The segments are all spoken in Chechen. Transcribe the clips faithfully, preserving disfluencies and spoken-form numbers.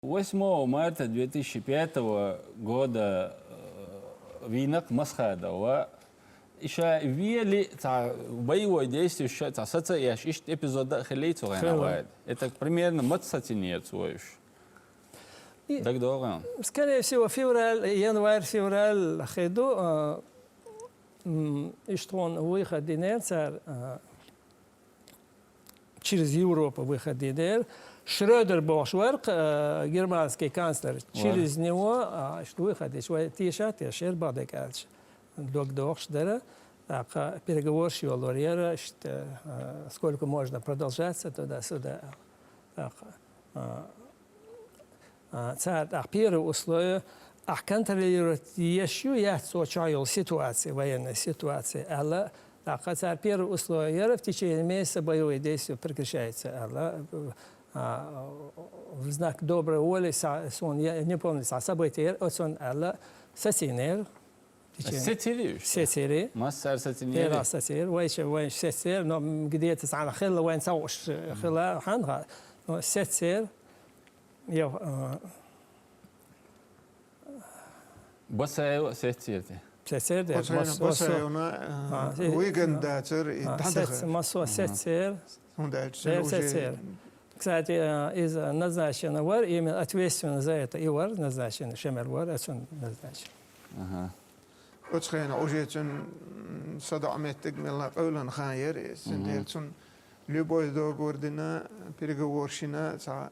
Восьмого марта две тысячи пятого года, э, вийнакъ Масхадов. И ша вели цхьа боевой действие, ша цхьа саца еш, иштта эпизод а хилий цу гӀайна вайда. Это примерно маца сацинера цо уж? И дагадогӀа? Скорее всего, февраль, январь, февраль хир ду, а, м, иштта тхона выход динера цара, а, через Европу выход динера. Шрёдер бохуш вара, э, германский канцлер. Через него, а, иштта выход дича, вай теша а тешара, бакъдерг аьлча, дог дохуш дара. ТӀаккха переговораш йолор яра, иштта, э, сколько можно продолжаться туда-сюда. ТӀаккха, э, А, цара тӀаккха первое условие, ахь контролировать еш ю, яц цо чохь йолу ситуация, военная ситуация, аьлла, тӀаккха цара первое условие яра, в течение месяца боевые действия прекращаются, аьлла, а, в знак доброй воли, са-, суна, я не помню, цхьа событие яра, оцунна аьлла, сацийнера. Сецира уьш? Сецира. Массара сецинера? Дера сецира. Вайша, вайша сецира, но, м, где-то цхьана хилла, вайн ца хууш хилла, хьан ха-, но сецира. Я, а, Басаева сецира те? Сецира де. Оцу хенахь Басаевна, а, а, и, выгон а, дацара и а, дӀадаха. Сец-, массо сецира. ХӀунда аьлча Дера уже сецира. Кстати, а, иза назначена вара, именно ответственный за это и вара назначена, Шемер вара, а цунна назначена. Ага. Оцу хенахь уже цуьнан, м, садоӀу меттиг мелла къевлина хан яра иза. Цундела цунна любой договор дина, переговораш йина, цхьа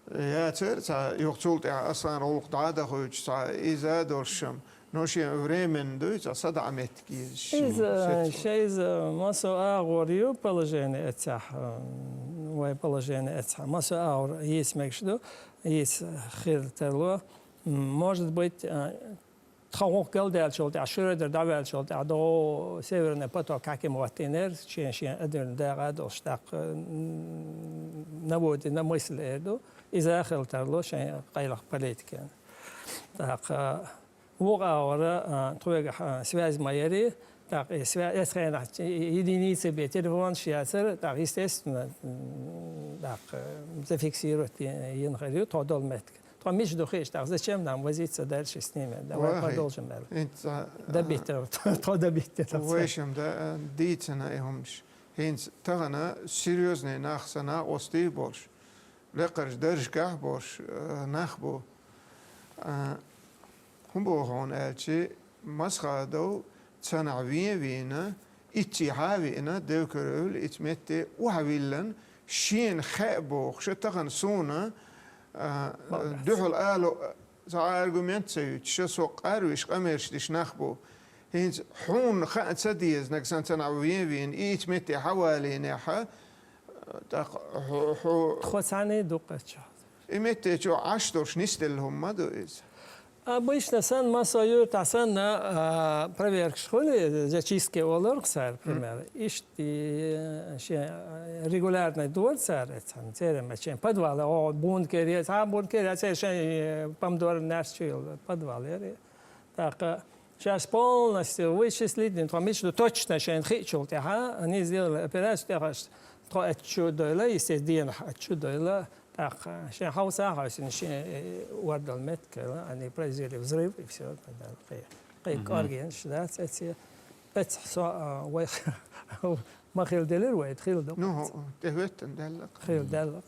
яцара, цхьа юха цул тӀаьхьа Аслан гӀуллакх дӀа а дахуьйтуш, цхьа иза а долуш шам. Но шен временно дуй, цхьа садоӀу меттиг езаш. Иза, шен иза массо агӀор ю положение эццахь, м, вай положение эццахь. Массо агӀор йийца мегаш ду, йийца хир тарло. М, может быть, а, Тхан гӀуллакх галдаьллачул тӀаьхьа, Шрёдер дӀаваьллачул тӀаьхьа, догӀу Северный поток хьаькам хӀоттийнера, шен-шен адамна дагӀа а долуш, тӀаккха, м, наводина мысль эр ду, иза а хила тарло шайн къайлаха политикина. ТӀаккха вукху агӀора, а, тхоьгахь, а, связь ма яри, тӀаккха и свя-, эцу хенахь единица бен телефонаш яцара, тӀаккха, естественно, м, тӀаккха зафиксировать йина хир ю тхо долу меттиг. Тхо мича ду хиъча, тӀаккха зачем нам возиться дальше с ними? Давай продолжим, аьлла. ХӀинца, а, добить, тхо добить. Вайшимма, да, дийцина и хӀуманаш. ХӀинца тахана серьёзный нах, сан накъостий болуш, лекхарчу даржашкахь болуш, а, нах бу. А, хӀун боху хьуна аьлча, Масхадов цхьанхьа вен а вийна, иццехьа а веана, девкаруьйла, ицу метте охьавиллина, шена хаьа бохуш, тахана суна, а, дуьхьал ало, цхьа аргумент ца юьтуш, со къарвиш, къамелаш деш нах бу. ХӀинца хьуна хаа ца деза, нагахь санна цхьанхьа вен а вийна, и ицу метте хьавалийнехь, тӀаккха хьо, хьо Тхо цхьаьна а ду кхаччалц. И метте чохь Ӏаш долуш нисделла хӀума ма ду иза. Обычно санна, массо юьртахь санна, а, проверкаш хуьлий, зачистки олура цара, пример. Иштта, э, шен, э, регулярный дора цара, э, цхьана церан мачен. Подвал, о, бункер е, цхьа бункер е, церан шайн, э, помидор наьрс чу йолу подвал яра. ТӀаккха шаьш полностью вычислить дина, тхо мича ду точно шайна хиъчул тӀаьхьа, они сделали операцию, тӀаккха тхо оцу чу дойла, естественно, денахь оцу чу дойла, тӀаккха шайн хьовса а хьовсийна, шен, э, ордал меттиг хилла, они произвели взрыв, и всё, кхин кӀоргенаш дац, эццахь, эццахь со, а, вай ма хила делира вай, хила ду. Ну, тӀехӀоьттина даьлла. Хила даьлла.